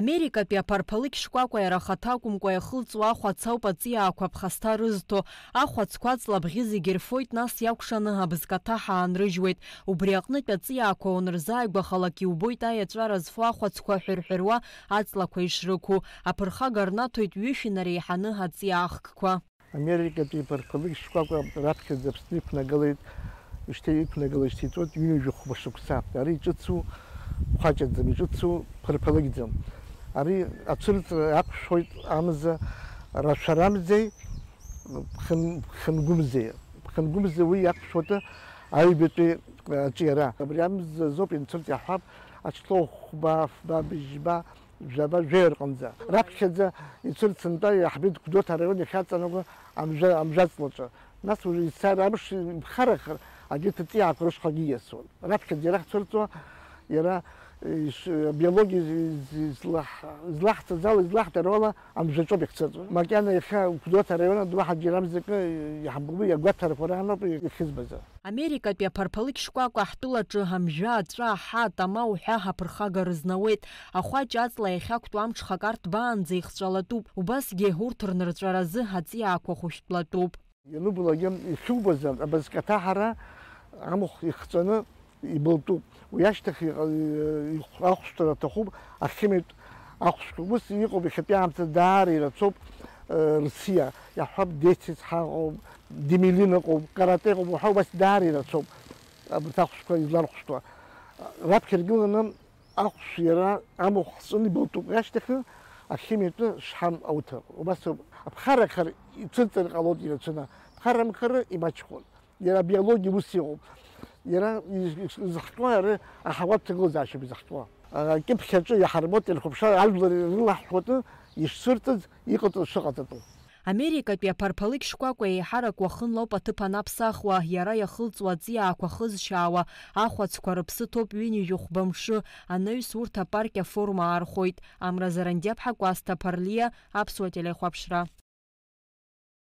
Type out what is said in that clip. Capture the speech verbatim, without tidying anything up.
Америкатәи аԥарԥалыкь шкәакәа иара ахаҭа акәымкәа иахылҵуа ахәац ауп аҵиаақәа ԥхасҭа рызҭо. Ахәацқәа аҵла абӷьы зегьы рфоит, нас иакәшаны абызкаҭаҳа аанрыжьуеит. Убри аҟнытә аҵиаақәа уанырзааигәахалак иубоит аиаҵәара зфо ахәацқәа ҳәырҳәыруа аҵлақәа ишрықәу. Аԥырхага рнаҭоит ҩышә инареиҳаны аҵиаа хкқәа. Америкатәи ԥарԥалыкь шкәакәа раԥхьаӡа Аԥсны иқәнагалеит, ишьҭа иқәнагалеижьҭеи иҵуеит ҩынҩажәи хәба шықәса. Ара иҿыцу хәаҷаӡам, иҿыцу ԥарԥалыкьӡам. Ари ацәырҵра иақәшәоит амза рашәарамзеи, ԥхын-, ԥхынгәымзеи. Ԥхынгәымзеи уи иақәшәоит аҩбатәи аҿиара. Абри амза азоуп ианцәырҵ иаҳҳәап, ачтоу хәба, фба, быжьба, жәаба, жәаҩа рҟынӡа. Раԥхьаӡа ицәырҵынтәа иаҳбеит Гәдоуҭа араион иахьаҵанакуа амжәа-, амжәаҵлаҿы. Нас уажәы ицар амш иԥхарахар, агьырҭ аҵиаақәа рышҟагьы ииасуан. Раԥхьаӡа иара ҳцәырҵуа, иара, иш-, абиологиа из-, излаҳ-, излаҳҵаз ала, излаҳдыруа ала амжәаҿоуп иахьцәырҵуа. Макьана иахьа Гәдоуҭа араион аду ҳаџьарамзакы иаҳбылуи агәаҭарақәа раанапы иахьызбаз. Америкатәи аԥарԥалыкь шкәакәа ҳтәылаҿы амжәа, аҵәа, аҳа, атама уҳәа аԥырхага рызнауеит. Ахәаҷ аҵла иахьақәтәоу амҽхак арҭбаанӡа ихҵәалатәуп. Убасгьы урҭ рнырҵәаразы аҵиаақәа хәышәтәлатәуп. Ианубалак ихьубазар, абызкаҭаҳара амахә ихҵәаны ибылтәуп. Уи ашьҭахь иҟ-, ихә-, ахәшәтәра аҭахуп ахимиатә ахәшәқәа. Ус иҟоуп иахьатәи аамҭа даара ирацәоуп, э, рсиа, иаҳҳәап, десять ҳаҟоуп, димелин ыҟоуп, каратэ ыҟоуп уҳәа, убас даара ирацәоуп абарҭ ахәшәқәа излархәшәтәуа. Раԥхьа иргыланы ахәшә иара амахә хҵәаны ибылтәуп, иашьҭахьы ахимиатәы шҳам ауҭар. Убас ауп. Аԥхарахар ицәырҵыр ҟалоит ирацәаны, ԥхаррамхары имаҷхон. Иара абиологиа ус иҟоуп. Иара из-, из-, изыхҟьо ара аҳауатә ҭагылазаашьоуп изыхҟьо. Акьыԥхь аҿы иаҳарбоит ирхыԥшаар, ажәлар ирылаҳхуатәы ишцәырҵыз, иҟаҵатәу, шыҟаҵатәу. Америкатәи аԥарԥалыкь шкәакәа еиҳарак уахынлоуп аҭыԥ анаԥсахуа, иара иахылҵуа аҵиаақәа хызшьаауа, ахәацқәа рыԥсы ҭоуп ҩынҩажәи хәба мшы, анаҩс урҭ апарк аформа аархәоит. Амра Зарандиаԥҳа, Кәасҭа Ԥарлиа, Аԥсуа телехәаԥшра.